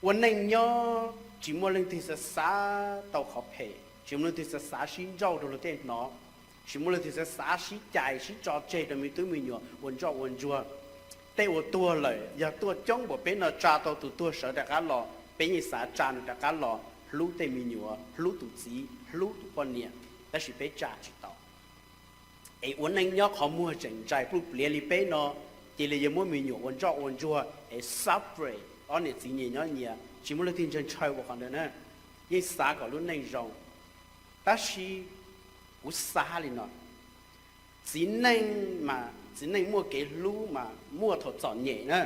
Ua neej nyob tsis muaj leej twg xav xav tau qhov phem, tsis muaj leej twg xav xav sib nrauj rau luag tej hnov, tsis muaj leej twg xav xav sib cais sib tso tseg rau me tub me nyuam ua ntsoj ua ntsuag. Tej uas tuag lawm yog tuaj coob npaum peb no tsa tau tus tuag sawv rov qab los, peb yeej xav tsa nws rov qab los hlub tej me nyuam, hlub tus txiv, hlub tus poj niam, tab sis peb tsa tsis tau. Es ua neej nyob qhov muag tseem ntsais pluj pliav li peb no, cia li yuav muab me nyuam ua ntsoj ua ntsuag es suffer, ob niam txiv nyias nyob nyias tsis muaj leej twg ntshaw ntshaw ua qhov ntawd na, yeej xav kom lub neej zoo. Tab sis kuv xav li no, txiv neej mas txiv neej muaj kev hlub mas muaj thaum txom nyem na.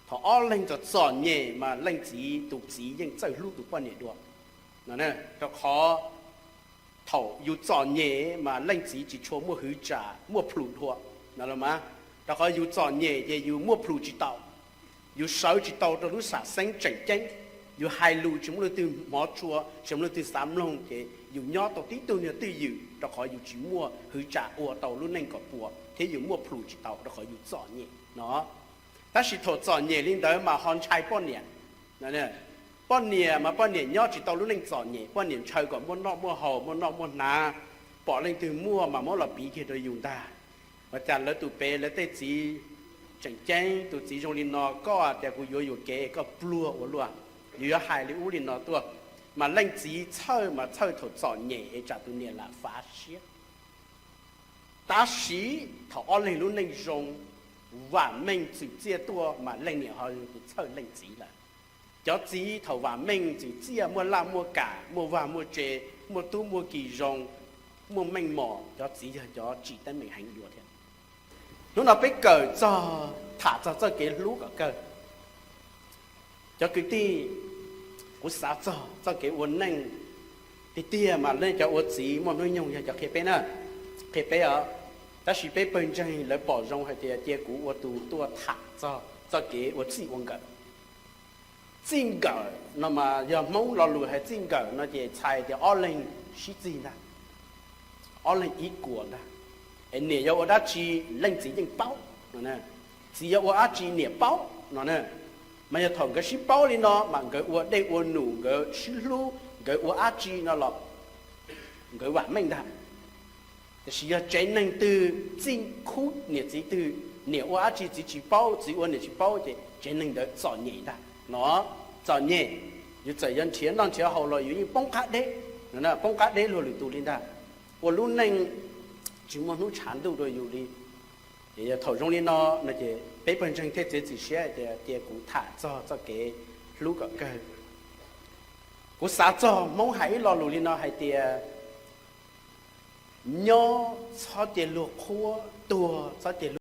Thaum ob leeg txom txom nyem mas leej txiv, tus txiv yeej txawj hlub tus poj niam dua no, rau qhov thaum yus txom nyem mas leej txiv tsis tshua muaj hwv tsam muaj plhus dua no los mas, rau qhov yus txom nyem ces yus muaj plhus tsis tau, yus sawv tsis tau rau lub sam xeeb tseem ceeb, yus hais lus tsis muaj leej twg hmov tshua, tsis muaj leej twg xav mloog, ces yus nyob tau tib tug niag twj ywm rau qhov yus tsis muaj hwv tsam ua tau lub neej kom puas thiab yus muaj plhus tsis tau rau qhov yus txom nyem no. Tab sis thaum txom nyem li ntawd mas ho ntshai poj niam. Poj niam mas poj niam nyob tsis tau lub neej txom nyem, poj niam ntshaw kom muaj noj muaj haus, muaj noj muaj hnav, pom leej twg muaj mas muab los piv kiag rau yus ntag. Ua cas lawv tus pem lawv tej txiv tseem ceeb, tus txiv zoo li no, koj tias kuv yuav yuam kev koj pluag ua luaj. Yus yuav hais li ub li no tuaj, mas leej txiv txhawj mas txhawj thaum txom nyem es tsam tus niam lam fav siab. Tab sis thaum ob leeg lub neej zoo, vam meej txwm txiaj tuaj mas leej niam ho txhawj leej txiv lawm. Cov txiv thaum vam meej txwm txiaj, muaj laj muaj kam, muaj vaj muaj tse, muaj tub muaj ki zoo, muaj meej mom, cov txiv yog cov tsim teeb meem heev dua thiab. Hnub no peb kawm txog, tham txog txoj kev hlub kom kawg. Cov kwv tij, kuv xav txog txoj kev ua neej tiag tiag mas nej cov ua txiv muaj hnub nyoog yog cov qhia peb na, qhia peb os. Tab sis peb pawg ntseeg lawv pom zoo hais tias cia kuv ua tus tuaj tham txog txoj kev ua txij ua nkawm. Txij nkawm no mas yog Hmoob lo lus hais txij nkawm no ces txhais tias ob leeg sib txig ntag, ob leeg ib kuas ntag. Es niam yog ua dab tsi leej txiv yeej paub no, txiv yog ua dab tsi niam paub no na. Mas yog thaum nkawd sib paub li no mas nkawd ua dej ua num, nkawd sib hlub, nkawd ua dab tsi no los nkawd vam meej ntag. Tiam sis yog tsev neeg twg txij khub niam txiv twg, niam ua dab tsi txiv tsis paub, txiv ua niam tsis paub ces tsev neeg ntawd txom nyem ntag no. Txom nyem, yus txawm yuav nrhiav noj nrhiav haus los yus yeej poob qab deb, poob qab deb luag lwm tus li ntag. Ua lub neej tsis muaj hnub tshav ntuj rau yus li. Ces yog thaum zoo li no no ces peb pawg ntseeg thiaj txiav txim siab hais tias cia kuv tham txog txoj kev hlub kom kawg. Kuv xav txog Hmoob hais ib lo lus li no hais tias, nyob txhob cia luag qhuab, tuag txhob cia